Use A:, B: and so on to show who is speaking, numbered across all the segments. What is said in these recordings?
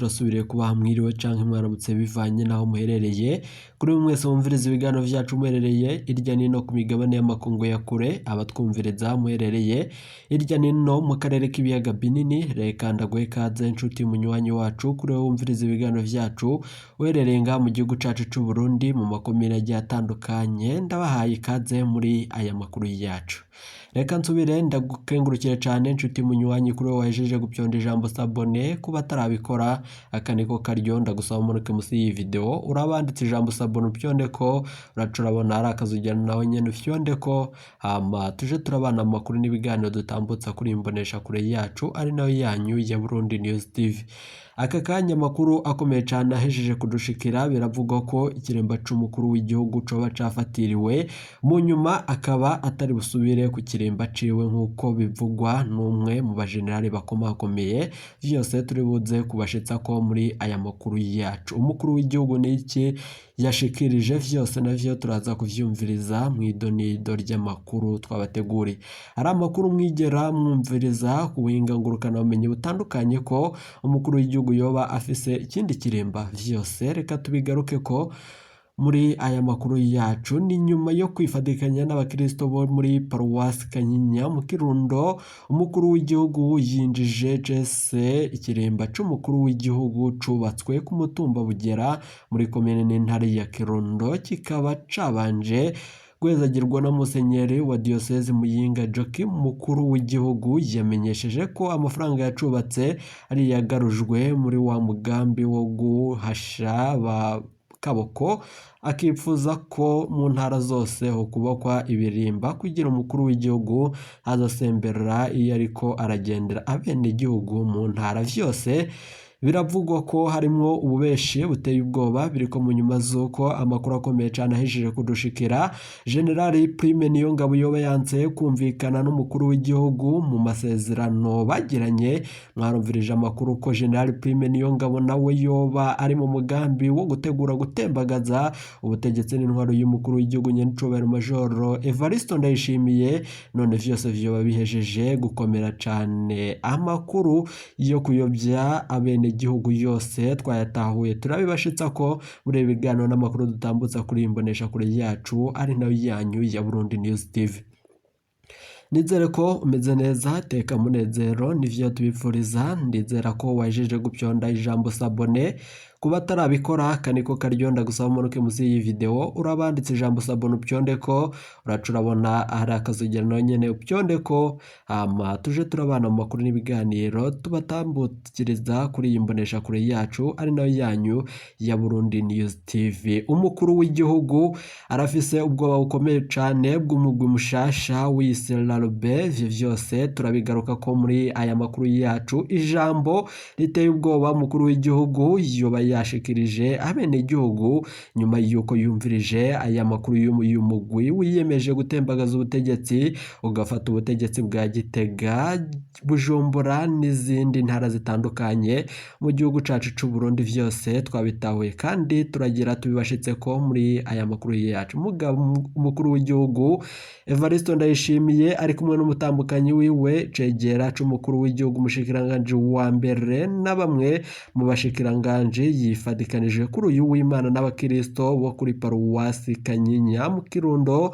A: Turasubiriye kubaha mwiriwe canke mwaramutse bivanye n'aho muherereye. Kuri buri mwese wumviriza ibiganiro vyacu muherereye irya nino ku migabane y'amakungu ya kure, abatwumviriza muherereye irya nino mu karere k'ibiyaga binini, reka ndaguhe ikaze nshuti munywanyi wacu. Kuri wowe wumviriza ibiganiro vyacu uherereye ngaha mu gihugu cacu c'u Burundi mu makomine agiye atandukanye, ndabahaye ikaze muri aya makuru yacu. Reka nsubire ndagukengurukire cane nshuti munywanyi kuri wowe wahejeje gupyonda ijambo s'abonner. Kuba atarabikora, aka niko karyo. Ndagusaba umanuke musi y'iyi video, urabanditse ijambo s'abonner, upyondeko. Uraca urabona hari akazugera, nawe nyene ufyondeko, hama tuje turabana mu makuru n'ibiganiro dutambutsa kuri iyi mboneshakure yacu, ari nayo yanyu ya Burundi News TV. Aka kanya amakuru akomeye cane ahejeje kudushikira, biravugwa ko ikiremba c'umukuru w'igihugu coba cafatiriwe, mu nyuma akaba atari busubire ku kirimba ciwe, nk'uko bivugwa n'umwe mu bajenerali bakomakomeye. Vyose turi buze kubashitsa ko muri aya makuru yacu. Umukuru w'igihugu ni iki yashikirije? Vyose navyo turaza kuvyumviriza mw'idonido ry'amakuru twabateguriye. Hari amakuru mwigera mwumviriza ku buhinga ngurukanabumenyi butandukanye ko umukuru w'igihugu yoba afise ikindi kirimba. Vyose reka tubigaruke ko muri aya makuru yacu. Ni nyuma yo kwifatikanya n'abakristo bo muri paruwasi Kanyinya mu Kirundo, umukuru w'igihugu yinjije cese ikirimba c'umukuru w'igihugu cubatswe ku mutumba Bugera muri komine n'intara ya Kirundo, kikaba cabanje guhezagirwa na musenyeri wa diyosezi Muyinga Joachim. Umukuru w'igihugu yamenyesheje ko amafaranga yacubatse ari yagarujwe muri wa mugambi wo guhasha ba kaboko, akipfuza ko mu ntara zose hokubakwa ibirimba kugira umukuru w'igihugu azasemberera iyo ariko aragendera abenegihugu mu ntara. Vyose biravugwa ko harimwo ububeshi buteye ubwoba. Biriko mu nyuma z'uko amakuru akomeye cane ahejeje kudushikira, Generali Prime Niyongabo yoba yanse kumvikana n'umukuru w'igihugu mu masezerano bagiranye. Mwarumvirije amakuru ko Generali Prime Niyongabo nawe yoba ari mu mugambi wo gutegura gutembagaza ubutegetsi n'intwaro y'umukuru w'igihugu nyenicubahiro Majoro Evaristo Ndayishimiye. None vyose vyoba bihejeje gukomera cane. Amakuru yo kuyobya abenegihugu yose twayatahuye, turabibashitsa ko muri ibi biganiro n'amakuru dutambutsa kuri iyi mboneshakure yacu, ari nayo yanyu ya Burundi News TV. Nizere ko umeze neza, teka munezero nivyo tubipfuriza. Ndizera ko wahejeje gupyonda ijambo s'abonner. Kuba atarabikora, aka niko karyo. Ndagusaba umanuke musi y'iyi video, urabanditse ijambo s'abonner, upyondeko. Uraca urabona hari akazogera, nawe nyene upyondeko, hama tuje turabana mu makuru n'ibiganiro tubatambukiriza kuri iyi mboneshakure yacu, ari nayo yanyu ya Burundi News TV. Umukuru w'igihugu arafise ubwoba bukomeye cane bw'umugwi mushasha wiyise Larube. Ivyo vyose turabigaruka ko muri aya makuru yacu. Ijambo riteye ubwoba umukuru w'igihugu yoba yashikirije abenegihugu nyuma y'uko yumvirije aya makuru y'uyu mugwi wiyemeje gutembagaza ubutegetsi, ugafata ubutegetsi bwa Gitega, Bujumbura n'izindi ntara zitandukanye mu gihugu cacu c'u Burundi, vyose twabitahuye kandi turagira tubibashitse ko muri aya makuru yacu. Mugabo umukuru w'igihugu Evaristo Ndayishimiye ari kumwe n'umutambukanyi wiwe, cegera c'umukuru w'igihugu, umushikiranganji wa mbere na bamwe mu bashikiranganji, yifadikanije kuri uyu w'Imana n'abakristo bo kuri paruwasi Kanyinya mu Kirundo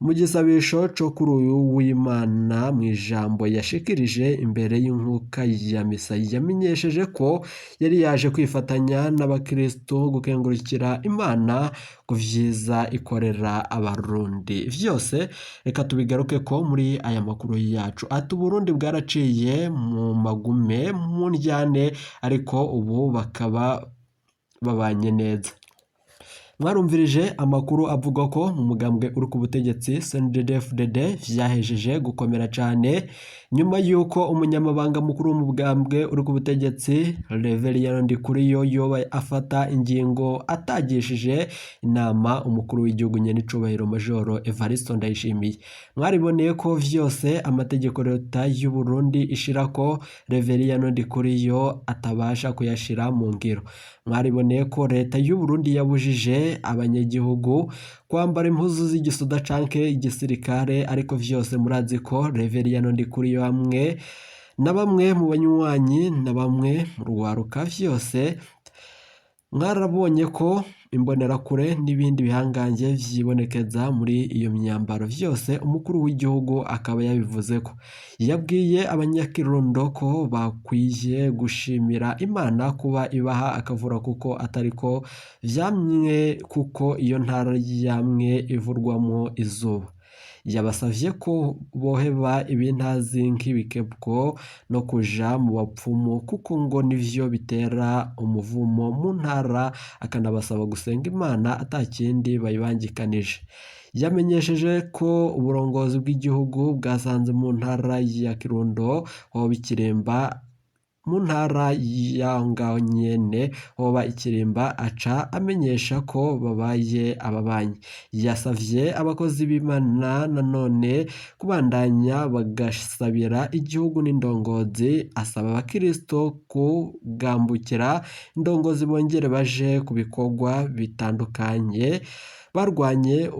A: mu gisabisho co kuri uyu w'Imana. Mu ijambo yashikirije imbere y'inkuka ya misa, yamenyesheje ko yari yaje kwifatanya n'abakristo gukengurukira Imana ku vyiza ikorera Abarundi. Vyose reka tubigaruke ko muri aya makuru yacu. Ati Uburundi bwaraciye mu magume, mu ndyane, ariko ubu bakaba babanye neza. Mwarumvirije amakuru avuga ko mu mugambwe uri ku butegetsi CNDD-FDD vyahejeje gukomera cane, nyuma y'uko umunyamabanga mukuru w'umugambwe uri ku butegetsi Reverien Ndikuriyo yoba afata ingingo atagishije inama umukuru w'igihugu nyenicubahiro Majoro Evaristo Ndayishimiye. Mwariboneye ko vyose amategeko leta y'u Burundi ishirako, Reverien Ndikuriyo atabasha kuyashira mu ngiro. Mwariboneye ko leta y'u Burundi yabujije abanyagihugu kwambara impuzu z'igisoda canke igisirikare, ariko vyose murazi ko Reverien Ndikuriyo hamwe Na bamwe mu banywanyi na bamwe mu rwaruka, vyose mwarabonye ko imbonerakure n'ibindi bihangange vyibonekeza muri iyo myambaro, vyose umukuru w'igihugu akaba yabivuze ko yabwiye abanyakirundo ko bakwiye gushimira Imana kuba ibaha akavura kuko atariko vyamye, kuko iyo ntara yamwe ivurwamwo izuba. Yabasavye ko boheba ibintazi nk'ibikebwo no kuja mu bapfumu kuko ngo nivyo bitera umuvumo mu ntara, akanabasaba gusenga Imana atakindi bayibangikanije. Yamenyesheje ko uburongozi bw'igihugu bwasanze mu ntara ya Kirundo hoba ikiremba, mu ntara ya ngaho nyene hoba ikirimba, aca amenyesha ko babaye ababanyi. Yasavye abakozi b'Imana nanone kubandanya bagasabira igihugu n'indongozi, asaba abakristo kugambukira indongozi bongere baje ku bikorwa bitandukanye barwanye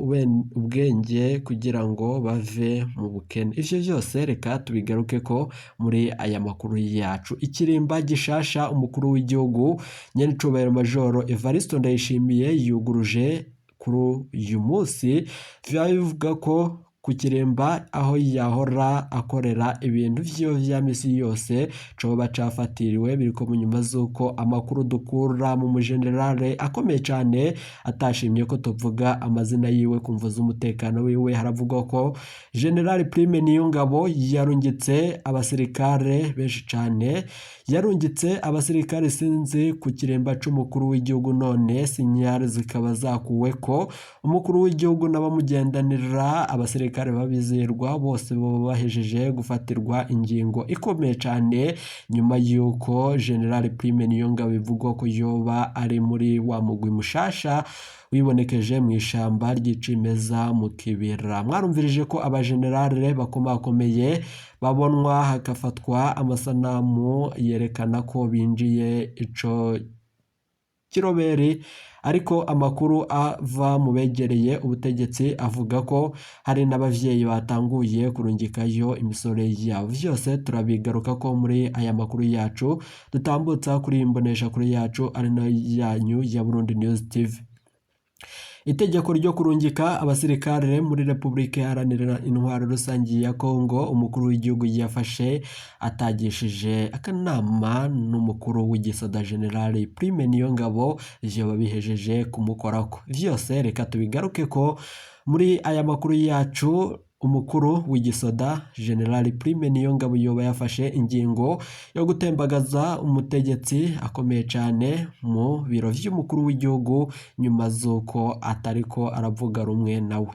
A: ubwenge kugira ngo bave mu bukene. Ivyo vyose reka tubigaruke ko muri aya makuru yacu. Ikirimba gishasha umukuru w'igihugu nyenicubahiro Majoro Evariste Ndayishimiye yuguruje kuri uyu munsi, biba bivuga ko ku kirimba aho yahora akorera ibintu vyiwe vya misi yose coba cafatiriwe, biriko mu nyuma z'uko amakuru dukura mu mujenerale akomeye cane atashimye ko tuvuga amazina yiwe ku mvo z'umutekano wiwe. Haravugwa ko General Prime Niyongabo yarungitse abasirikare benshi cane, yarungitse abasirikare sinzi ku kirimba c'umukuru w'igihugu, none sinyare zikaba zakuweko umukuru w'igihugu n'abamugendanira abasirikare babizerwa bose baba bahejeje gufatirwa ingingo ikomeye cane nyuma y'uko General Prime Niyongabo bivugwa ko yoba ari muri wa mugwi mushasha wibonekeje mu ishamba ry'icimeza mu kibira. Mwarumvirije ko abajenerale bakomakomeye babonwa hagafatwa amasanamu yerekana ko binjiye ico kiroberi, ariko amakuru ava mu begereye ubutegetsi avuga ko hari n'abavyeyi batanguye kurungikayo imisore yabo. Vyose turabigaruka ko muri aya makuru yacu dutambutsa kuri imbonesha kuri yacu ari nayo yanyu ya Burundi News TV. Itegeko ryo kurungika abasirikare muri Republika Iharanira Intwaro Rusangi ya Kongo umukuru w'igihugu yafashe atagishije akanama n'umukuru w'igisoda General Prime Niyongabo vyoba bihejeje kumukorako. Vyose reka tubigaruke ko muri aya makuru yacu. Umukuru w'igisoda General Prime Niyongabo yoba yafashe ingingo yo gutembagaza umutegetsi akomeye cane mu biro vy'umukuru w'igihugu nyuma z'uko atariko aravuga rumwe nawe.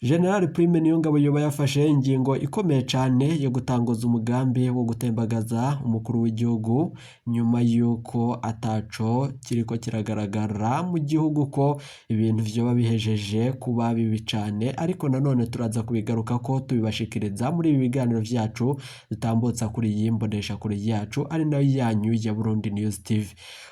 A: General Prime Niyongabo yoba yafashe ingingo ikomeye cane yo gutanguza umugambi wo gutembagaza umukuru w'igihugu nyuma y'uko ataco kiriko kiragaragara mu gihugu ko ibintu vyoba bihejeje kuba bibi cane, ariko nanone turaza kubigaruka ko tubibashikiriza muri ibi biganiro vyacu dutambutsa kuri iyi mbonesha kure yacu ari nayo yanyu ya Burundi News TV.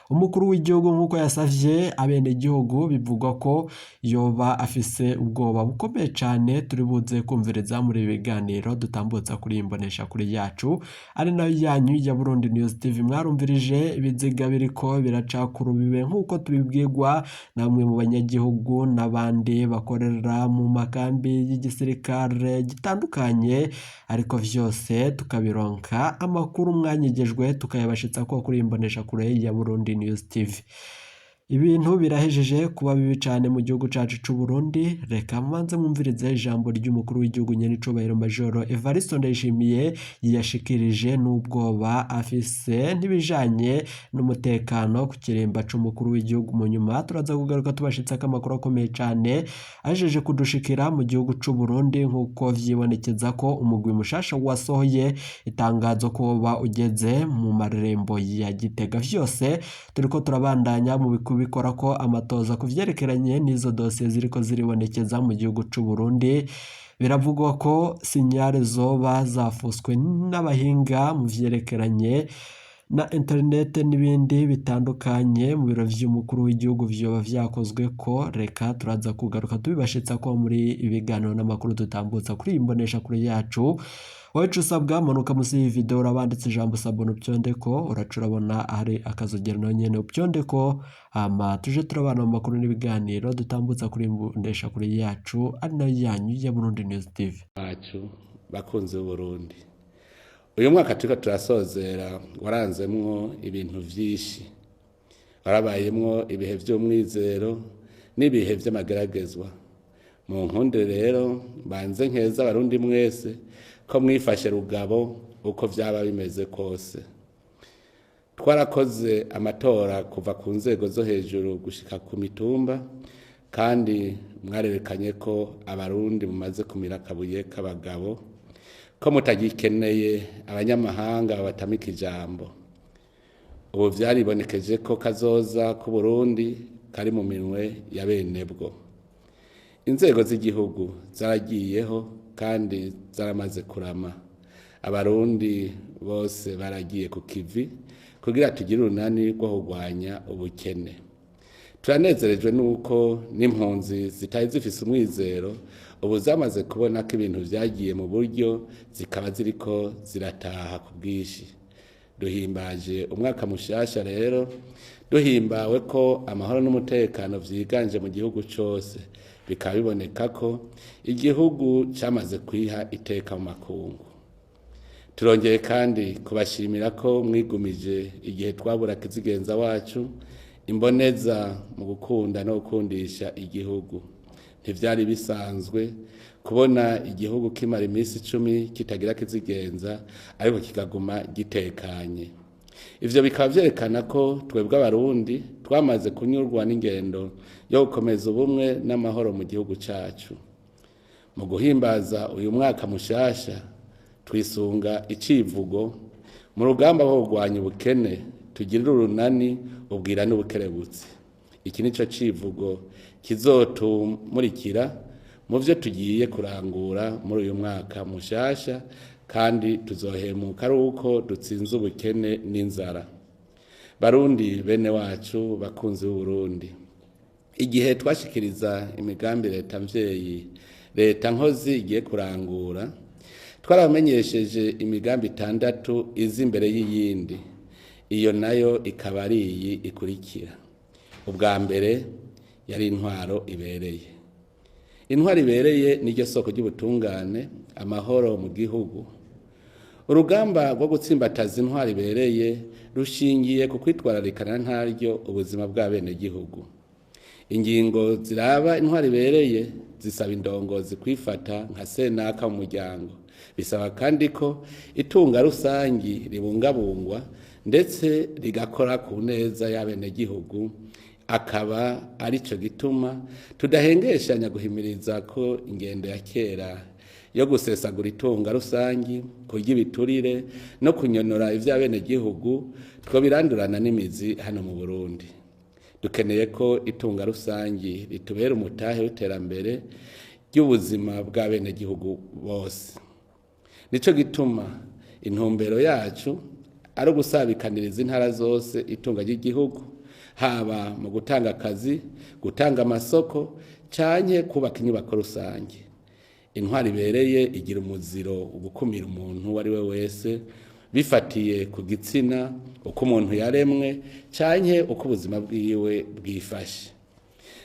A: Umukuru w'igihugu nk'uko yasavye abenegihugu bivugwa ko yoba afise ubwoba bukomeye cane, turi buze kumviriza muri ibi biganiro dutambutsa kuri iyi mbonesha kure yacu ari nayo yanyu ya Burundi News TV. Mwarumvirije ibiziga biriko biraca ku rubibe nk'uko tubibwirwa namwe mu banyagihugu n'abandi bakorera mu makambi y'igisirikare gitandukanye, ariko vyose tukabironka amakuru mwanyegejwe tukayabashitsa ko kuri iyi mbonesha kure ya Burundi News TV. Ibintu birahejeje kuba bibi cane mu gihugu cacu c'u Burundi. Reka mbanze mwumvirize ijambo ry'umukuru w'igihugu nyenicubahiro Majoro Evariste Ndayishimiye yashikirije n'ubwoba afise n'ibijanye n'umutekano ku kirimba c'umukuru w'igihugu. Mu nyuma turaza kugaruka tubashitsako amakuru akomeye cane ahejeje kudushikira mu gihugu c'u Burundi nk'uko vyibonekeza ko umugwi mushasha wasohoye itangazo ko woba ugeze mu marembo ya Gitega. Vyose turiko turabandanya mu bikora ko amatoza ku vyerekeranye n'izo dosiye ziriko ziribonekeza mu gihugu c'u Burundi. Biravugwa ko sinyare zoba zafuswe n'abahinga mu vyerekeranye na internet n'ibindi bitandukanye mu biro vy'umukuru w'igihugu vyoba vyakozwe ko. Reka turaza kugaruka tubibashitsa ko muri ibiganiro n'amakuru dutambutsa kuri iyi mbonesha kure yacu. Wowe ico usabwa, manuka musi y'iyi video urabanditse ijambo s'abonner, upyondeko, uraca urabona ahari akazogera, nayo nyene upyondeko, hama tuje turabana mu makuru n'ibiganiro dutambutsa kuri mboneshakure yacu, ari nayo yanyu ya Burundi News TV.
B: Bacu bakunzi b'Uburundi, uyu mwaka turiko turasozera waranzemwo ibintu vyinshi, warabayemwo ibihe vy'umwizero n'ibihe vy'amageragezwa. Mu nkunde rero banze nkeza Abarundi mwese ko mwifashe rugabo uko vyaba bimeze kose. Twarakoze amatora kuva ku nzego zo hejuru gushika ku mitumba, kandi mwarerekanye ko Abarundi mumaze kumira akabuye k'abagabo, ko mutagikeneye abanyamahanga babatamika ijambo. Ubu vyaribonekeje ko kazoza k'Uburundi kari mu minwe ya benebwo. Inzego z'igihugu zaragiyeho kandi zaramaze kurama. Abarundi bose baragiye ku kivi kugira tugire urunani rwo kurwanya ubukene. Turanezerejwe nuko n'impunzi zitari zifise umwizero ubu zamaze kubona ko ibintu vyagiye mu buryo, zikaba ziriko zirataha ku bwinshi. Duhimbaje umwaka mushasha rero duhimbawe ko amahoro n'umutekano vyiganje mu gihugu cose, bikaba biboneka ko igihugu camaze kwiha iteka mu makungu. Turongeye kandi kubashimira ko mwigumije igihe twabura kizigenza wacu, imboneza mu gukunda no gukundisha igihugu. Ntivyari bisanzwe kubona igihugu kimara iminsi 10 kitagira kizigenza, ariko kikaguma gitekanye. Ivyo bikaba vyerekana ko twebwe Abarundi twamaze kunyurwa n'ingendo yo gukomeza ubumwe n'amahoro mu gihugu cacu. Mu guhimbaza uyu mwaka mushasha twisunga icivugo: mu rugamba rwo kurwanya ubukene tugirire urunani ubwira n'ubukerebutsi. Iki nico civugo kizotumurikira mu vyo tugiye kurangura muri uyu mwaka mushasha, kandi tuzohemuka ari uko dutsinze ubukene n'inzara. Barundi bene wacu, bakunzi b'Uburundi, igihe twashikiriza imigambi leta mvyeyi, leta nkozi igiye kurangura, twarabamenyesheje imigambi 6 iza imbere y'iyindi. Iyo nayo ikaba ari iyi ikurikira. Ubwa mbere yari intwaro ibereye. Intwaro ibereye niryo soko ry'ubutungane, amahoro mu gihugu. Urugamba rwo gutsimbataza intwaro ibereye rushingiye ku kwitwararikana ntaryo ubuzima bw'abenegihugu. Ingingo ziraba intwaro ibereye zisaba indongozi kwifata nka senaka mu muryango. Bisaba kandi ko itunga rusangi ribungabungwa ndetse rigakora ku neza y'abenegihugu, akaba arico gituma tudahengeshanya guhimiriza ko ingendo ya kera yo gusesagura itunga rusangi, kurya ibiturire no kunyonora ivy'abenegihugu twobirandurana n'imizi hano mu Burundi. Dukeneye ko itunga rusangi ritubera umutahe w'iterambere ry'ubuzima bw'abenegihugu bose. Nico gituma intumbero yacu ari ugusabikaniriza intara zose itunga ry'igihugu, haba mu gutanga akazi, gutanga amasoko canke kubaka inyubako rusange. Intwaro ibereye igira umuziro ugukumira umuntu uwo ari we wese bifatiye ku gitsina, uko umuntu yaremwe canke uko ubuzima bwiwe bwifashe.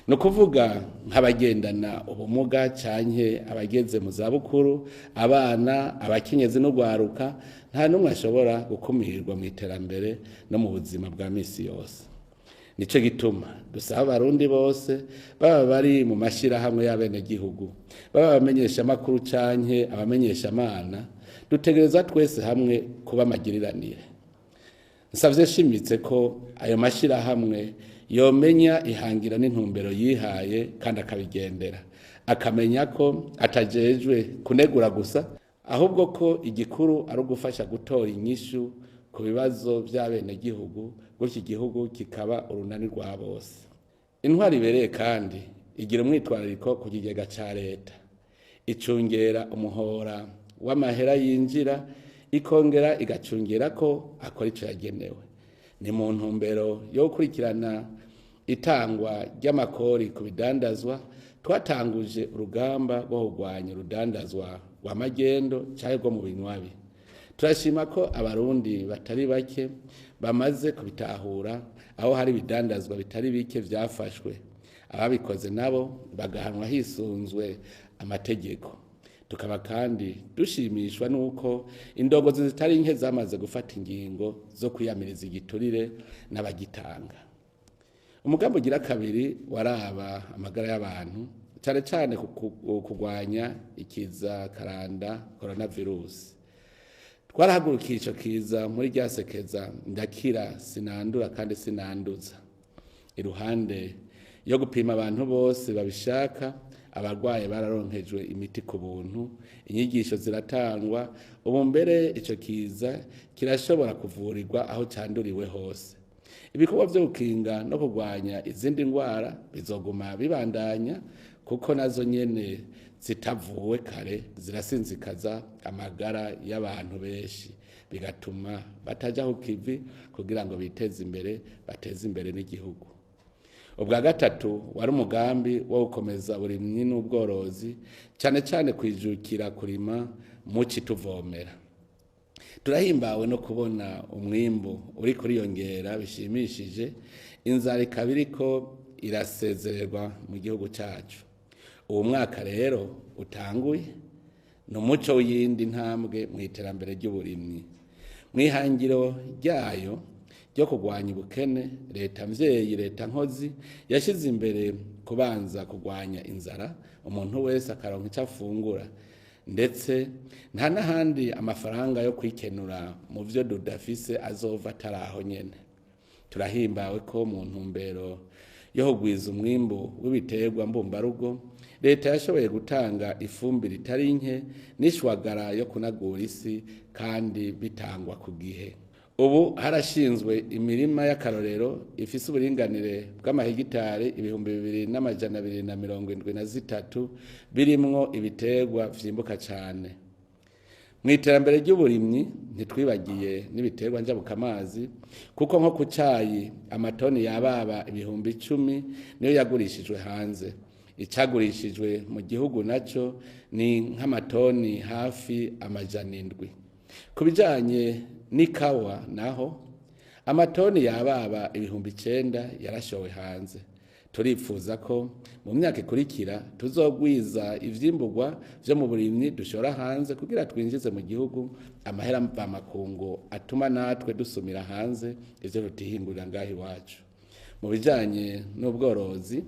B: Ni ukuvuga nk'abagendana ubumuga canke abageze mu zabukuru, abana, abakenyezi n'urwaruka, nta n'umwe ashobora gukumirwa mu iterambere no mu buzima bwa misi yose. Nico gituma dusaba Abarundi bose, baba bari mu mashirahamwe y'abenegihugu, baba abamenyeshamakuru canke abamenyeshamana, dutegereza twese hamwe kuba amagiriranire. Nsavye nshimitse ko ayo mashirahamwe yomenya ihangira n'intumbero yihaye kandi akabigendera, akamenya ko atajejwe kunegura gusa, ahubwo ko igikuru ari ugufasha gutora inyishu ku bibazo vy'abenegihugu, gutyo igihugu kikaba urunani rwa bose. Intwaro ibereye kandi igira umwitwarariko ku kigega ca leta, icungera umuhora w'amahera yinjira, ikongera igacungera ko akora ico yagenewe. Ni mu ntumbero yo gukurikirana itangwa ry'amakori ku bidandazwa twatanguje urugamba rwo kurwanya urudandazwa rwa magendo canke rwo mu binywabi. Turashima ko Abarundi batari bake bamaze kubitahura, aho hari ibidandazwa bitari bike vyafashwe, ababikoze nabo bagahanwa hisunzwe amategeko. Tukaba kandi dushimishwa nuko indongozi zitari nke zamaze gufata ingingo zo kwiyamiriza igiturire n'abagitanga. Umugambi ugira kabiri waraba amagara y'abantu, cane cane kurwanya ikiza karanda coronavirus. Twarahagurukiye ico kiza muri rya sekeza ndakira sinandura kandi sinanduza. Iruhande yo gupima abantu bose babishaka, abarwaye bararonkejwe imiti ku buntu, inyigisho ziratangwa. Ubu mbere ico kiza kirashobora kuvurirwa aho canduriwe hose. Ibikorwa vyo gukinga no kurwanya izindi ngwara bizoguma bibandanya, kuko nazo nyene zitavuwe kare zirasinzikaza amagara y'abantu benshi, bigatuma bataja ku kivi kugira ngo biteze imbere, bateze imbere n'igihugu. Ubwa gatatu wari umugambi wo gukomeza uburimyi n'ubworozi, cane cane kwijukira kurima muci tuvomera. Turahimbawe no kubona umwimbu uri kuriyongera bishimishije, inzara ikaba iriko irasezererwa mu gihugu cacu. Uwo mwaka rero utanguye ni umuco w'iyindi ntambwe mu iterambere ry'uburimyi. Mw'ihangiro ryayo ryo kurwanya ubukene, leta mvyeyi, leta nkozi yashize imbere kubanza kurwanya inzara, umuntu wese akaronka ico afungura, ndetse nta n'ahandi amafaranga yo kwikenura mu vyo dudafise azova atari aho nyene. Turahimbawe ko mu ntumbero yo kugwiza umwimbu w'ibiterwa mbumbarugo, leta yashoboye gutanga ifumbire itari nke n'ishwagara yo kunagura isi, kandi bitangwa ku gihe. Ubu harashinzwe imirima y'akarorero ifise uburinganire bw'amahegitari 2273, birimwo ibiterwa vyimbuka cane. Mu iterambere ry'uburimyi ntitwibagiye n'ibiterwa njabukamazi, kuko nko ku cayi amatoni yababa 10,000 niyo yagurishijwe hanze. Icagurishijwe mu gihugu naco ni nk'amatoni hafi 700. Ku bijanye n'ikawa naho amatoni yababa 9,000 yarashowe hanze. Turipfuza ko mu myaka ikurikira tuzogwiza ivyimburwa vyo mu burimyi dushora hanze, kugira twinjize mu gihugu amahera mvamakungu atuma natwe dusumira hanze ivyo tutihingurira ngaho iwacu. Mu bijanye n'ubworozi,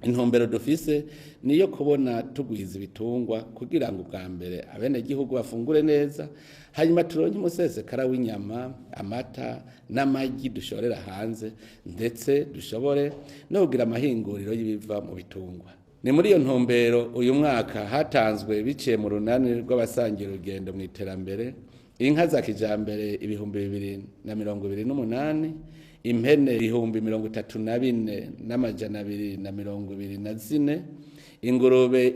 B: intumbero dufise niyo kubona tugwiza ibitungwa kugira ngo ubwa mbere abenegihugu bafungure neza, hanyuma turonke umusesekara w'inyama, amata n'amagi dushorera hanze, ndetse dushobore no kugira amahinguriro y'ibiva mu bitungwa. Ni muri iyo ntumbero uyu mwaka hatanzwe biciye mu runani rw'abasangira urugendo mu iterambere inka za kijambere 2028, impene 34,224, ingurube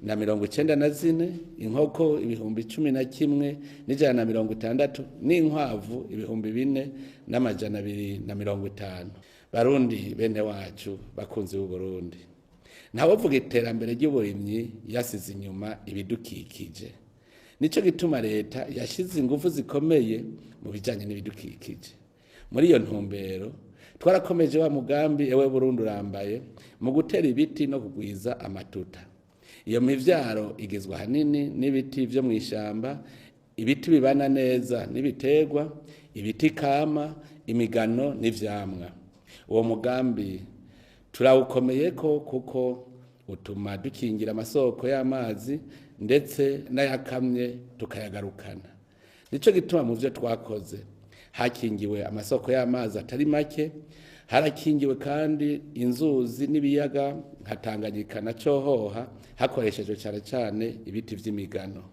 B: 14,094, inkoko 11,160 n'inkwavu 4,250. Barundi bene wacu bakunzi b'Uburundi, ntawovuga iterambere ry'uburimyi yasize inyuma ibidukikije. Nico gituma leta yashize ingufu zikomeye mu bijanye n'ibidukikije. Muri iyo ntumbero twarakomeje wa mugambi Ewe Burundi urambaye mu gutera ibiti no kugwiza amatuta. Iyo mivyaro igizwe ahanini n'ibiti vyo mw'ishamba, ibiti bibana neza n'ibiterwa, ibiti kama, imigano n'ivyamwa. Uwo mugambi turawukomeyeko kuko utuma dukingira amasoko y'amazi ndetse n'ayakamye tukayagarukana. Nico gituma mu vyo twakoze hakingiwe amasoko y'amazi atari make, harakingiwe kandi inzuzi n'ibiyaga nka Tanganyika na Cohoha, hakoreshejwe cane cane ibiti vy'imigano.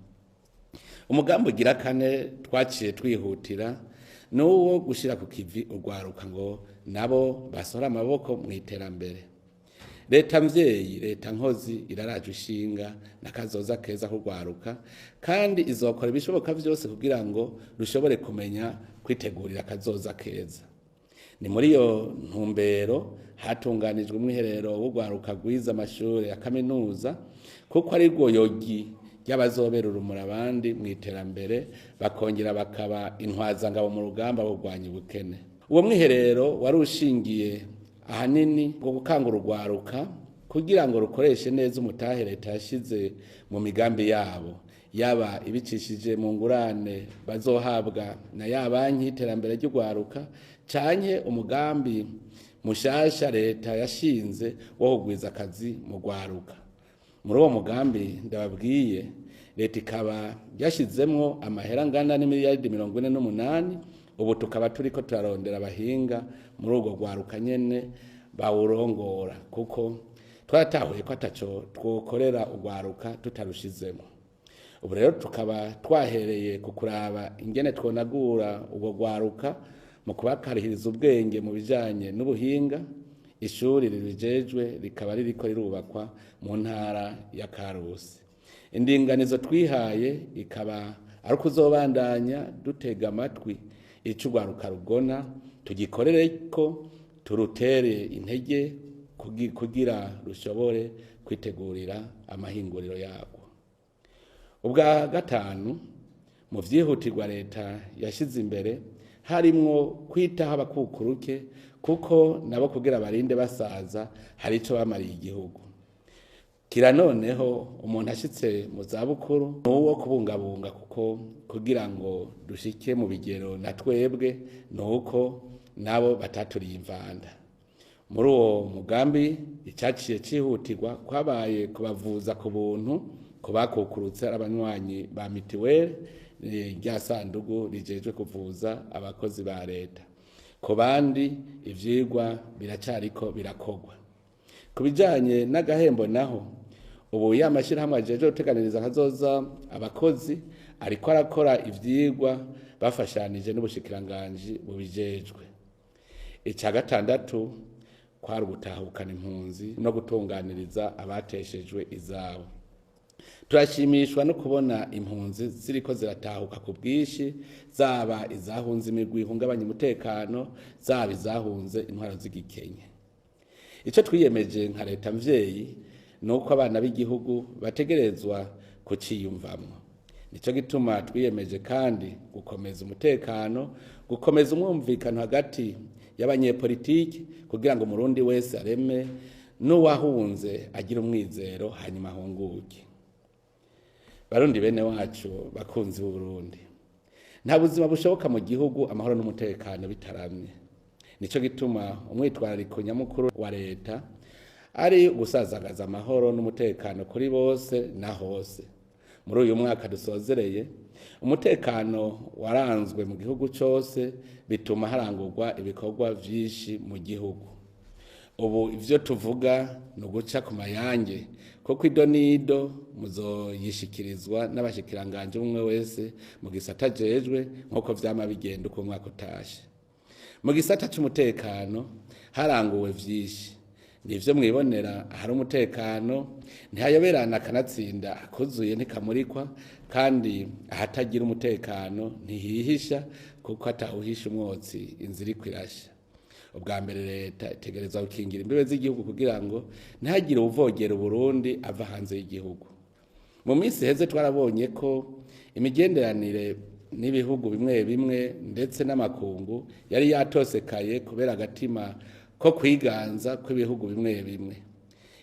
B: Umugambi ugira kane twaciye twihutira nuwo gushira ku kivi urwaruka ngo nabo basora amaboko mu iterambere. Leta mvyeyi, leta nkozi iraraje ishinga nakazoza keza kugwaruka, kandi izokora ibishoboka vyose kugira ngo rushobore kumenya kwitegurira kazoza keza. Ni muri iyo ntumbero hatunganijwe umwiherero w'urwaruka rwize amashure ya kaminuza, kuko ari rwo yogi ry'abazobera urumuri abandi mu iterambere, bakongera bakaba intwazangabo mu rugamba rwo kurwanya ubukene. Uwo mwiherero wari ushingiye ahanini bwo gukangura urwaruka kugira ngo rukoreshe neza umutahe leta yashize mu migambi yabo, yaba ibicishije mu ngurane bazohabwa na ya banki y'iterambere ry'urwaruka, canke umugambi mushasha leta yashinze wo kugwiza akazi mu rwaruka. Muri uwo mugambi ndababwiye, leta ikaba yashizemwo amahera angana n'imiliyaridi 48. Ubu tukaba turiko turarondera abahinga muri urwo rwaruka nyene bawurongora, kuko twaratahuye ko ataco twokorera urwaruka tutarushizemo. Ubu rero tukaba twahereye ku kuraba ingene twonagura urwo rwaruka mu kubakarihiriza ubwenge mu bijanye n'ubuhinga. Ishuri ribijejwe rikaba ririko rirubakwa mu ntara ya Karusi. Indinganizo twihaye ikaba ari ukuzobandanya dutega amatwi ico urwaruka rugona, tugikorereko, turutere intege kugira rushobore kwitegurira amahinguriro yarwo. Ubwa gatanu, mu vyihutirwa leta yashize imbere harimwo kwitaho abakukuruke, kuko nabo kugira barinde basaza hari ico bamariye igihugu. Kira noneho umuntu ashitse mu zabukuru nuwo kubungabunga, kuko kugira ngo dushike mu bigero na twebwe nuko nabo bataturiye imvanda. Muri uwo mugambi icaciye cihutirwa kwabaye kubavuza ku buntu ku bakukurutse ari abanywanyi ba mitiweli, rya sandugu rijejwe kuvuza abakozi ba leta. Ku bandi ivyigwa biracariko birakogwa. Ku bijanye n'agahembo naho, ubu ya mashirahamwe ajejwe guteganiriza kazoza abakozi ariko arakora ivyigwa bafashanije n'ubushikiranganji bubijejwe. Ica gatandatu kwari ugutahukana impunzi no gutunganiriza abateshejwe izabo. Turashimishwa no kubona impunzi ziriko ziratahuka ku bwinshi, zaba izahunze imigwi ihungabanya umutekano, zaba izahunze intwaro z'igikenye. Ico twiyemeje nka leta mvyeyi nuko abana b'igihugu bategerezwa kuciyumvamwo. Nico gituma twiyemeje kandi gukomeza umutekano, gukomeza umwumvikano hagati y'abanyepolitiki kugira ngo umurundi wese areme n'uwahunze agire umwizero hanyuma ahunguke. Barundi bene wacu bakunzi b'Uburundi, nta buzima bushoboka mu gihugu amahoro n'umutekano bitaramye. Nico gituma umwitwarariko nyamukuru wa leta ari gusazagaza amahoro n'umutekano kuri bose na hose. Muri uyu mwaka dusozereye, umutekano waranzwe mu gihugu cose, bituma harangurwa ibikorwa vyinshi mu gihugu. Ubu ivyo tuvuga ni uguca ku mayange, kuko ido n'ido muzoyishikirizwa n'abashikiranganje umwe wese mu gisata ajejwe, nk'uko vyama bigenda uko umwaka utashe. Mu gisata c'umutekano haranguwe vyinshi, nivyo mwibonera. Ahari umutekano ntihayoberana, akanatsinda akuzuye ntikamurikwa, kandi ahatagira umutekano ntihihisha, kuko atawuhisha umwotsi inzira iriko irasha. Ubwa mbere leta itegerezwa gukingira imbibe z'igihugu kugira ngo ntihagire uwuvogera Uburundi ava hanze y'igihugu. Mu minsi iheze twarabonye ko imigenderanire n'ibihugu bimwe bimwe ndetse n'amakungu yari yatosekaye kubera agatima ko kwiganza kw'ibihugu bimwe bimwe.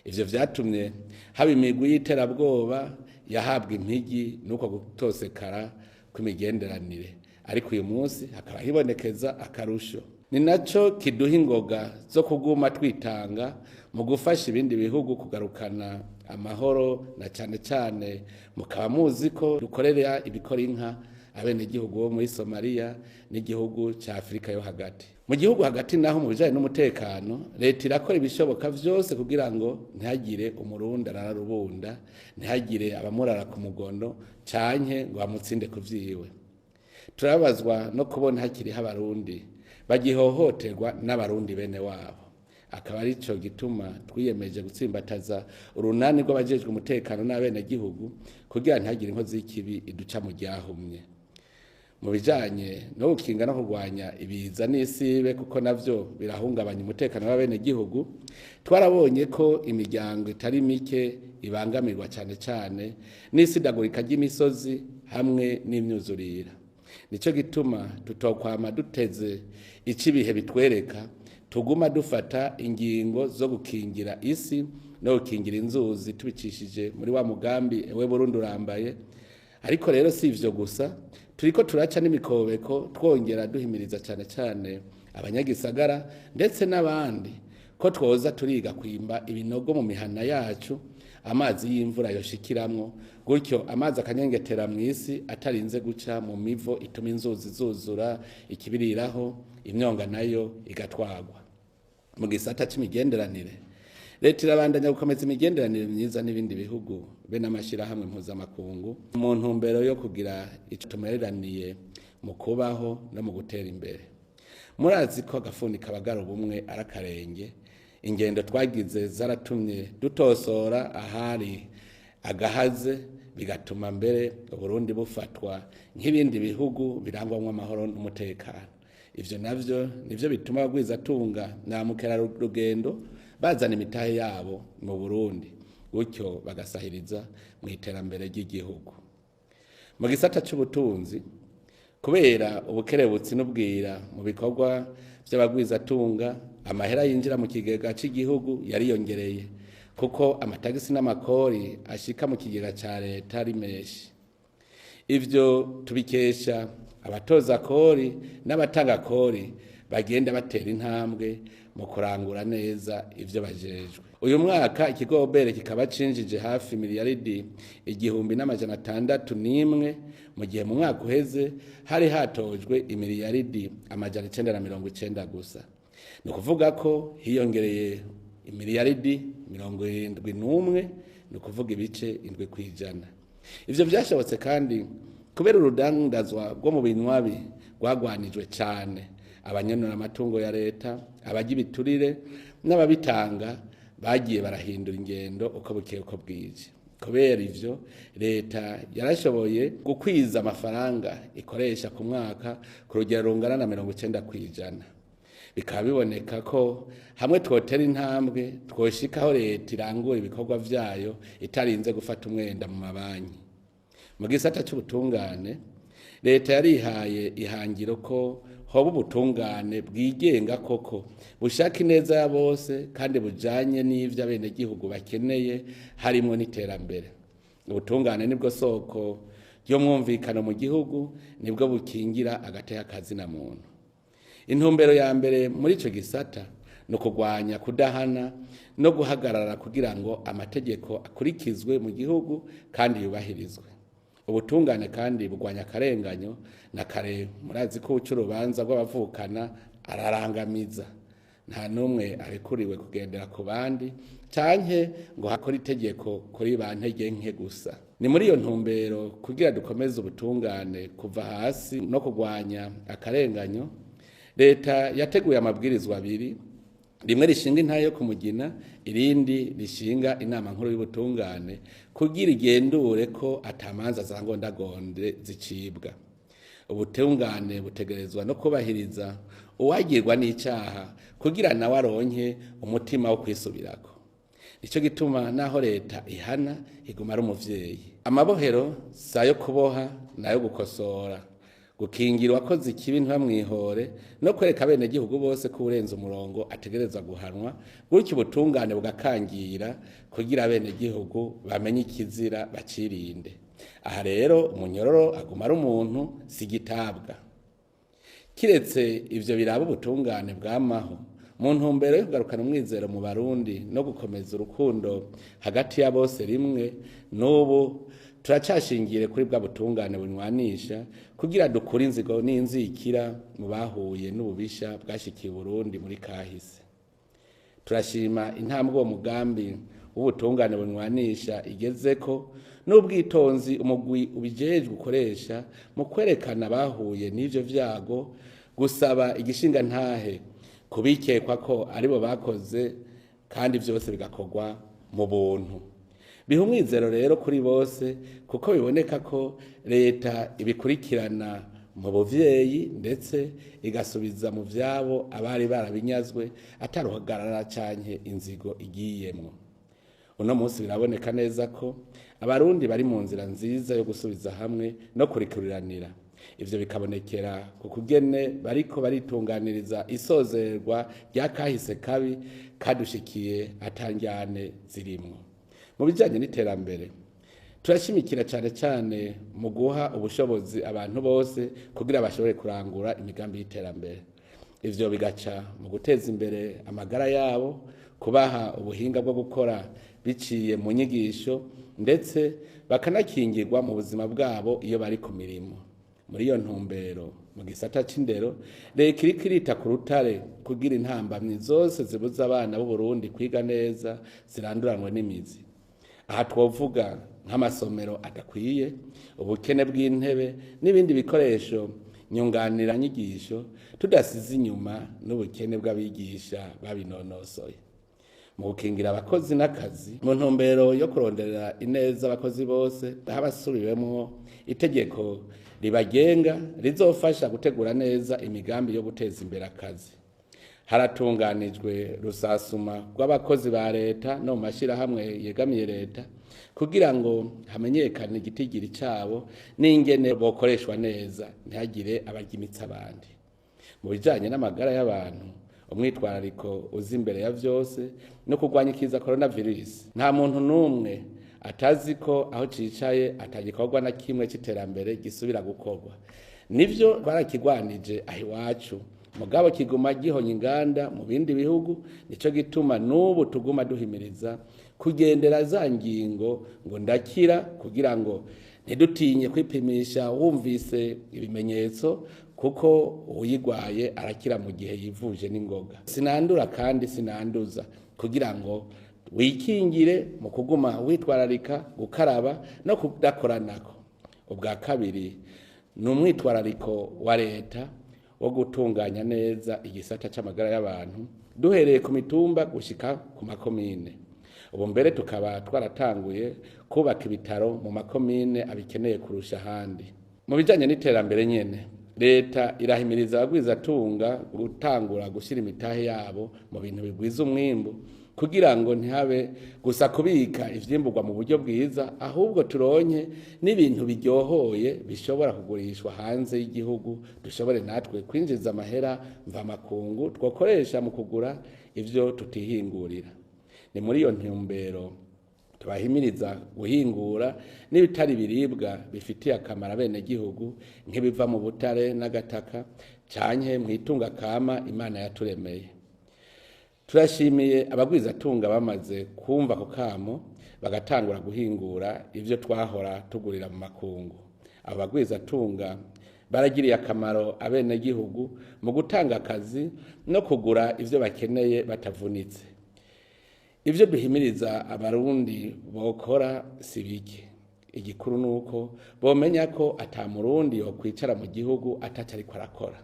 B: Ivyo vyatumye haba imigwi y'iterabwoba yahabwa impigi n'uko gutosekara kw'imigenderanire, ariko uyu munsi hakaba hibonekeza akarusho. Ni naco kiduha ingoga zo kuguma twitanga mu gufasha ibindi bihugu kugarukana amahoro, na cane cane mukaba muzi ko dukorera ibikora inka abenegihugu bo muri Somalia n'igihugu ca Afrika yo hagati. Mu gihugu hagati naho mu bijanye n'umutekano, leta irakora ibishoboka vyose kugira ngo ntihagire umurundi arara rubunda, ntihagire abamurara ku mugono canke ngo bamutsinde ku vyiwe. Turababazwa no kubona hakiriho abarundi bagihohoterwa n'abarundi bene wabo. Akaba arico gituma twiyemeje gutsimbataza urunani rw'abajejwe umutekano n'abenegihugu kugira ntihagire inkozi y'ikibi iduca mu ryahumye. Mu bijanye no gukinga no kurwanya ibiza n'isibe, kuko navyo birahungabanya umutekano w'abenegihugu, twarabonye ko imiryango itari mike ibangamirwa cane cane n'isidagurika ry'imisozi hamwe n'imyuzurira. Nico gituma tutokwama duteze ico ibihe bitwereka, tuguma dufata ingingo zo gukingira isi no gukingira inzuzi tubicishije muri wa mugambi Ewe Burundi Urambaye. Ariko rero si ivyo gusa, turiko turaca n'imikobeko, twongera duhimiriza cane cane abanyagisagara ndetse n'abandi ko twoza turiga kwimba ibinogo mu mihana yacu amazi y'imvura yoshikiramwo, gutyo amazi akanyengetera mw'isi atarinze guca mu mivo ituma inzuzi zuzura ikibiriraho, imyonga nayo igatwagwa. Mu gisata c'imigenderanire, leta irabandanya gukomeza imigenderanire myiza n'ibindi bihugu be n'amashirahamwe mpuzamakungu mu ntumbero yo kugira ico tumereraniye mu kubaho no mu gutera imbere. Murazi ko agafuni kabagara ubumwe ari akarenge. Ingendo twagize zaratumye dutosora ahari agahaze, bigatuma mbere Uburundi bufatwa nk'ibindi bihugu birangwamwo amahoro n'umutekano. Ivyo navyo nivyo bituma abagwizatunga na mukerarugendo bazana imitahe yabo mu Burundi, gutyo bagasahiriza mu iterambere ry'igihugu. Mu gisata c'ubutunzi, kubera ubukerebutsi n'ubwira mu bikorwa vy'abagwizatunga, amahera yinjira mu kigega c'igihugu yariyongereye, kuko amatagisi n'amakori ashika mu kigega ca leta ari menshi. Ivyo tubikesha abatoza kori n'abatanga kori bagenda batera intambwe mu kurangura neza ivyo bajejwe. Uyu mwaka ikigo OBR kikaba cinjije hafi miliyaridi 1601, mu gihe mu mwaka uheze hari hatojwe imiliyaridi 990 gusa. Ni ukuvuga ko hiyongereye imiliyaridi 71, ni ukuvuga ibice 7%. Ivyo vyashobotse kandi kubera urudandazwa rwo mu binywabi rwagwanijwe cane, abanyenura amatungo ya leta, abarya ibiturire n'ababitanga bagiye barahindura ingendo uko bukeye uko bwije. Kubera ivyo, leta yarashoboye gukwiza amafaranga ikoresha ku mwaka ku rugero rungana na 90%. Bikaba biboneka ko hamwe twotera intambwe twoshikaho leta irangura ibikorwa vyayo itarinze gufata umwenda mu mabanki. Mu gisata c'ubutungane, leta yarihaye ihangiro ko hoba ubutungane bwigenga koko, bushaka ineza ya bose kandi bujanye n'ivyo abenegihugu bakeneye, harimwo n'iterambere. Ubutungane nibwo soko ry'umwumvikano mu gihugu, nibwo bukingira agateka kazina muntu. Intumbero ya mbere muri ico gisata ni ukugwanya kudahana no guhagarara kugira ngo amategeko akurikizwe mu gihugu kandi yubahirizwe. Ubutungane kandi bugwanya akarenganyo na kare. Murazi ko uca urubanza rw'abavukana ararangamiza, nta n'umwe arekuriwe kugendera ku bandi canke ngo hakore itegeko kuri ba ntege nke gusa. Ni muri iyo ntumbero, kugira dukomeze ubutungane kuva hasi no kugwanya akarenganyo, leta yateguye amabwirizwa abiri, rimwe rishinga intahe yo kumugina, irindi rishinga inama nkuru y'ubutungane kugira igendure ko atamanza za ngondagonde zicibwa. Ubutungane butegerezwa no kubahiriza uwagirwa n'icaha kugira nawe aronke umutima wo kwisubirako. Nico gituma naho leta ihana iguma ari umuvyeyi. Amabohero si ayo kuboha nayo gukosora, gukingira uwakoze ikibi ntibamwihore, no kwereka abenegihugu bose ko urenze umurongo ategerezwa guhanwa, gutyo ubutungane bugakangira kugira abenegihugu bamenye ikizira bacirinde. Aha rero umunyororo aguma ari umuntu, si igitabwa. Kiretse ivyo biraba ubutungane bwamaho, mu ntumbero yo kugarukana umwizero mu Barundi no gukomeza urukundo hagati ya bose rimwe, n'ubu turacashingire kuri bwa butungane bunywanisha kugira dukure inzigo n'inzikira mu bahuye n'ububisha bwashikiye Burundi muri kahise. Turashima intambwe uwo mugambi w'ubutungane bunywanisha igezeko, n'ubwitonzi umugwi ubijejwe ukoresha mu kwerekana abahuye n'ivyo vyago, gusaba igishinga ntahe kubikekwa ko aribo bakoze, kandi vyose bigakorwa mu buntu. Biha umwizero rero kuri bose, kuko biboneka ko leta ibikurikirana mu buvyeyi, ndetse igasubiza mu vyabo abari barabinyazwe ataruhagarara canke inzigo igiyemwo. Uno munsi biraboneka neza ko Abarundi bari mu nzira nziza yo gusubiza hamwe no kurikuriranira. Ivyo bikabonekera ku kugene bariko baritunganiriza isozerwa rya kahise kabi kadushikiye atanjyane zirimwo. Mu bijanye n'iterambere, turashimikira cane cane mu guha ubushobozi abantu bose kugira bashobore kurangura imigambi y'iterambere. Ivyo bigaca mu guteza imbere amagara yabo, kubaha ubuhinga bwo gukora biciye mu nyigisho, ndetse bakanakingirwa mu buzima bwabo iyo bari ku mirimo. Muri iyo ntumbero, mu gisata c'indero, leta iriko irita ku rutare kugira intambamyi zose zibuza abana b'Uburundi kwiga neza ziranduranwe n'imizi. Aha twovuga nk'amasomero adakwiye, ubukene bw'intebe n'ibindi bikoresho nyunganiranyigisho, tudasize inyuma n'ubukene bw'abigisha babinonosoye. Mu gukingira abakozi n'akazi, mu ntumbero yo kuronderera ineza abakozi bose, habasubiwemwo itegeko ribagenga rizofasha gutegura neza imigambi yo guteza imbere akazi. Haratunganijwe rusasuma rw'abakozi ba leta no mu mashirahamwe yegamiye leta kugira ngo hamenyekane igitigiri cabo n'ingene bokoreshwa neza, ntihagire abarya abandi. Mu bijanye n'amagara y'abantu, umwitwarariko uza imbere ya vyose no kurwanya ikiza coronavirus. Nta muntu n'umwe atazi ko aho cicaye atagikorwa na kimwe c'iterambere gisubira gukorwa. Nivyo twarakigwanije aho iwacu, mugabo kiguma gihonya inganda mu bindi bihugu. Nico gituma n'ubu tuguma duhimiriza kugendera za ngingo ngo ndakira, kugira ngo ntidutinye kwipimisha wumvise ibimenyetso, kuko uyigwaye arakira mu gihe yivuje n'ingoga. Sinandura kandi sinanduza, kugira ngo wikingire mu kuguma witwararika gukaraba no kudakoranako. Ubwa kabiri ni umwitwarariko wa leta wo gutunganya neza igisata c'amagara y'abantu, duhereye ku mitumba gushika ku makomine. Ubu mbere tukaba twaratanguye kubaka ibitaro mu makomine abikeneye kurusha ahandi. Mu bijanye n'iterambere nyene, leta irahimiriza abagwizatunga gutangura gushira imitahe yabo mu bintu bigwiza umwimbu, kugira ngo ntihabe gusa kubika ivyimburwa mu buryo bwiza, ahubwo turonke n'ibintu biryohoye bishobora kugurishwa hanze y'igihugu, dushobore natwe kwinjiza amahera mvamakungu twokoresha mu kugura ivyo tutihingurira. Ni muri iyo ntumbero tubahimiriza guhingura n'ibitari biribwa bifitiye akamaro abenegihugu, nk'ibiva mu butare n'agataka canke mw'itunga kama Imana yaturemeye. Turashimiye abagwizatunga bamaze kumva ako kamo bagatangura guhingura ivyo twahora tugurira mu makungu. Abo bagwizatunga baragiriye akamaro abenegihugu mu gutanga akazi no kugura ivyo bakeneye batavunitse. Ivyo duhimiriza Abarundi bokora si bike. Igikuru nuko bomenya ko ata Murundi yokwicara mu gihugu ataco ariko arakora.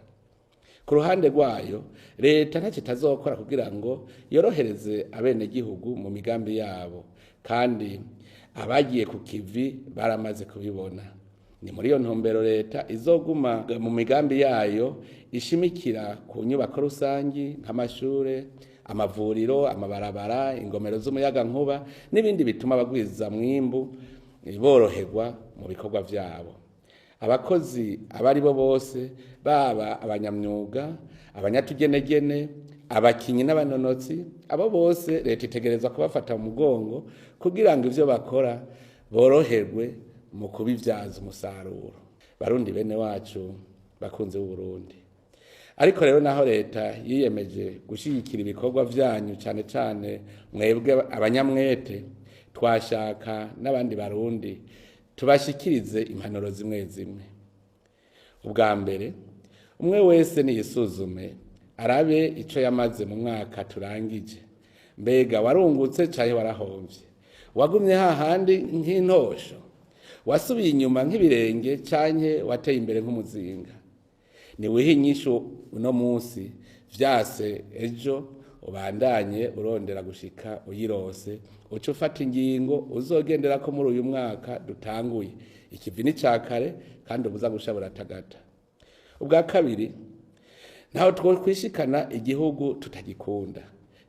B: Ku ruhande rwayo, leta ntacyo itazokora kugira ngo yorohereze abenegihugu mu migambi yabo, kandi abagiye ku kivi baramaze kubibona. Ni muri iyo ntumbero leta izoguma mu migambi yayo ishimikira ku nyubako rusangi nk'amashure, amavuriro, amabarabara, ingomero z'umuyagankuba n'ibindi bituma abagwiza mwimbu boroherwa mu bikorwa vyabo. Abakozi abari bo bose, baba abanyamyuga, abanyatugenegene, abakinyi n'abanonotsi, abo bose leta itegerezwa kubafata mu mugongo kugira ngo ivyo bakora boroherwe mu kubivyaza umusaruro. Barundi bene wacu, bakunze b'Uburundi, ariko rero naho leta yiyemeje gushigikira ibikorwa vyanyu, cane cane mwebwe abanyamwete, twashaka n'abandi Barundi tubashikirize impanuro zimwe zimwe. Ubwa mbere, umwe wese niyisuzume arabe ico yamaze mu mwaka turangije. Mbega warungutse canke warahomvye? Wagumye hahandi nk'intosho? Wasubiye inyuma nk'ibirenge canke wateye imbere nk'umuzinga? Niwihe inyishu uno munsi, vyase ejo ubandanye urondera gushika uyirose, uce ufata ingingo uzogenderako muri uyu mwaka dutanguye. Ikivi ni ca kare kandi ubuza gusha buratagata. Ubwa kabiri, ntaho twokwishikana igihugu tutagikunda.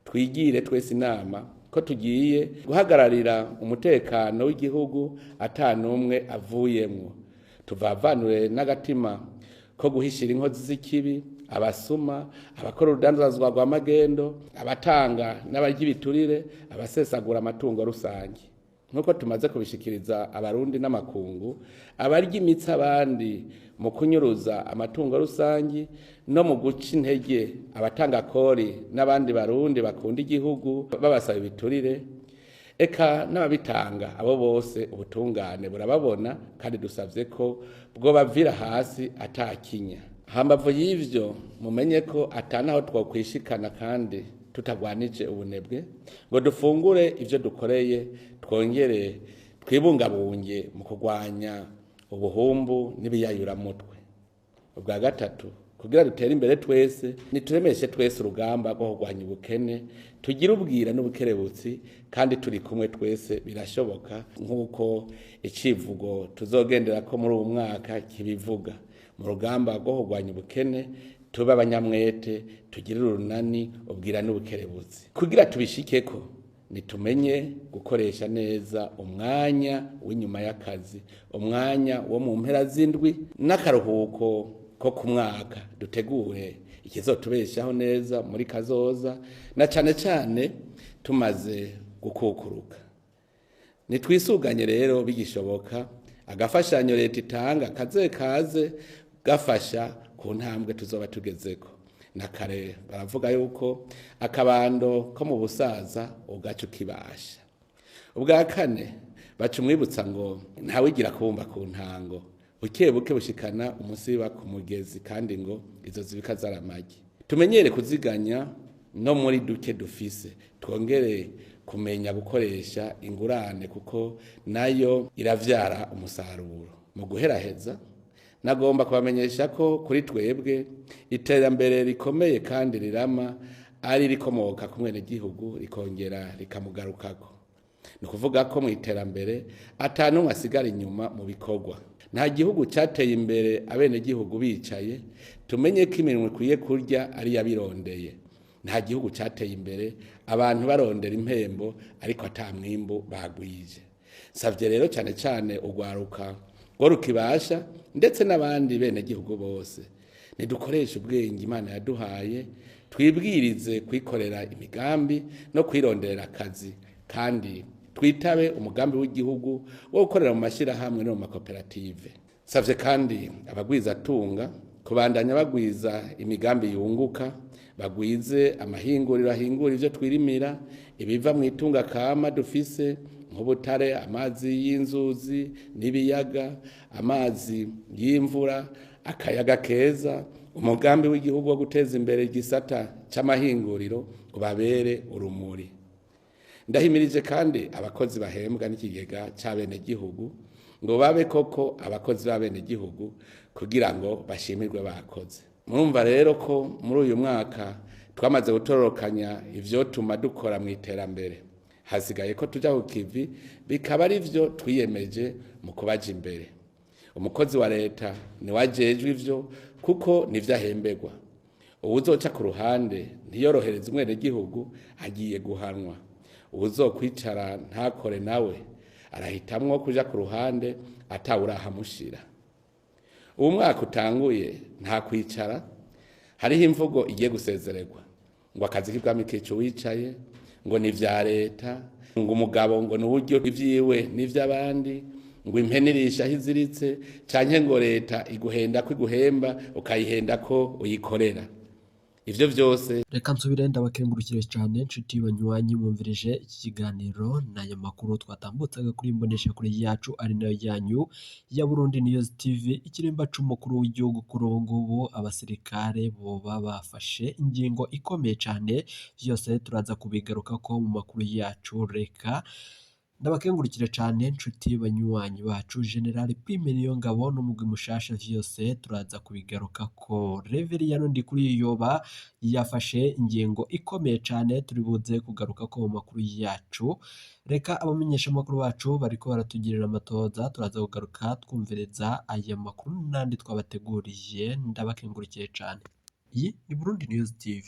B: Twigire twese inama ko tugiye guhagararira umutekano w'igihugu ata n'umwe avuyemwo. Tuvavanure n'agatima ko guhishira inkozi z'ikibi, abasuma, abakora urudandazwa rwa magendo, abatanga n'abarya ibiturire, abasesagura amatungo rusange. Nk'uko tumaze kubishikiriza abarundi n'amakungu, abarya imitsi abandi mu kunyuruza amatungo rusangi no mu guca intege abatanga kori n'abandi barundi bakunda igihugu babasaba ibiturire, eka n'ababitanga, abo bose ubutungane burababona kandi dusavye ko bwobavira hasi atakinya. Hambavu y'ivyo, mumenye ko atanaho twokwishikana kandi tutagwanije ubunebwe ngo dufungure ivyo dukoreye, twongere twibungabunge mu kurwanya ubuhumbu n'ibiyayuramutwe. Ubwa gatatu, kugira dutere imbere twese, nituremeshe twese urugamba rwo kurwanya ubukene, tugire ubwira n'ubukerebutsi kandi turi kumwe twese birashoboka, nk'uko icivugo tuzogenderako muri uwu mwaka kibivuga. Mu rugamba rwo kurwanya ubukene tube abanyamwete, tugire urunani, ubwira n'ubukerebutsi. Kugira tubishikeko, nitumenye gukoresha neza umwanya w'inyuma y'akazi, umwanya wo mu mpera z'indwi n'akaruhuko ko ku mwaka, dutegure ikizotubeshaho neza muri kazoza, na cane cane tumaze gukukuruka. Nitwisuganye rero bigishoboka, agafashanyo leta itanga kaze kaze gafasha ku ntambwe tuzoba tugezeko. Na kare baravuga yuko akabando ko mu busaza ugaca ukibasha. Ubwa kane, baca umwibutsa ngo ntawigira kubumba ku ntango, buke buke bushikana umusiba ku mugezi, kandi ngo izo zibika zaramagi. Tumenyere kuziganya no muri duke dufise, twongere kumenya gukoresha ingurane kuko nayo iravyara umusaruro. Mu guheraheza, nagomba kubamenyesha ko kuri twebwe iterambere rikomeye kandi rirama ari rikomoka ku mwenegihugu rikongera rikamugarukako. Ni ukuvuga ko mu iterambere ata n'umwe asigara inyuma mu bikorwa. Nta gihugu cateye imbere abenegihugu bicaye, tumenye ko iminwe ikwiye kurya ari iyabirondeye. Nta gihugu cateye imbere abantu barondera impembo ariko ata mwimbu bagwije. Nsavye rero cane cane urwaruka rwo rukibasha ndetse n'abandi benegihugu bose, nidukoreshe ubwenge Imana yaduhaye, twibwirize kwikorera imigambi no kwironderera akazi, kandi twitabe umugambi w'igihugu wo gukorera mu mashyirahamwe no mu makoperative. Nsavye kandi abagwizatunga kubandanya bagwiza imigambi yunguka, bagwize amahinguriro ahingura ivyo twirimira, ibiva mu itunga kama dufise nk'ubutare, amazi y'inzuzi n'ibiyaga, amazi y'imvura, akayaga keza. Umugambi w'igihugu wo guteza imbere igisata c'amahinguriro ubabere urumuri. Ndahimirije kandi abakozi bahembwa n'ikigega c'abenegihugu ngo babe koko abakozi b'abenegihugu kugira ngo bashimirwe bakoze. Murumva rero ko muri uyu mwaka twamaze gutororokanya ivyotuma dukora mu iterambere. Hasigaye ko tuja ku kivi, bikaba ari vyo twiyemeje mu kubaja imbere. Umukozi wa leta niwe ajejwe ivyo kuko nivyo ahemberwa. Uwuzoca ku ruhande ntiyorohereze umwenegihugu agiye guhanwa. Uwuzokwicara ntakore nawe arahitamwo kuja ku ruhande atawurahamushira. Uwu mwaka utanguye nta kwicara, hariho imvugo igiye gusezererwa ngo akazi k'ibwami kica uwicaye, ngo ni ivya leta, ngo umugabo ngo ni uburyo ivyiwe n'ivy'abandi, ngo impene irisha aho iziritse, canke ngo leta iguhenda ko iguhemba ukayihenda ko uyikorera. Ivyo vyose.
A: Reka nsubire ndabakengurukire cyane nshuti banywanyi mwumvirije iki kiganiro n'aya makuru twatambutsaga kuri imboneshakure yacu ari nayo yanyu ya Burundi News TV. Ikirimba c'umukuru w'igihugu kuri ubu ngubu abasirikare boba bafashe ingingo ikomeye cyane, vyose turaza kubigarukako mu makuru yacu. Reka Ndabakengurukire cane nshuti banywanyi bacu. General Prime Niyongabo n'umugwi mushasha vyose turaza kubigarukako. Reveriyano Ndikuriyoba yafashe ingingo ikomeye cane turi buze kugarukako mu makuru yacu. Reka abamenyeshamakuru bacu bariko baratugirira amatoza, turaza kugaruka twumvereza aya makuru n'andi twabateguriye. Ndabakengurukiye cane. Iyi ni Burundi News TV.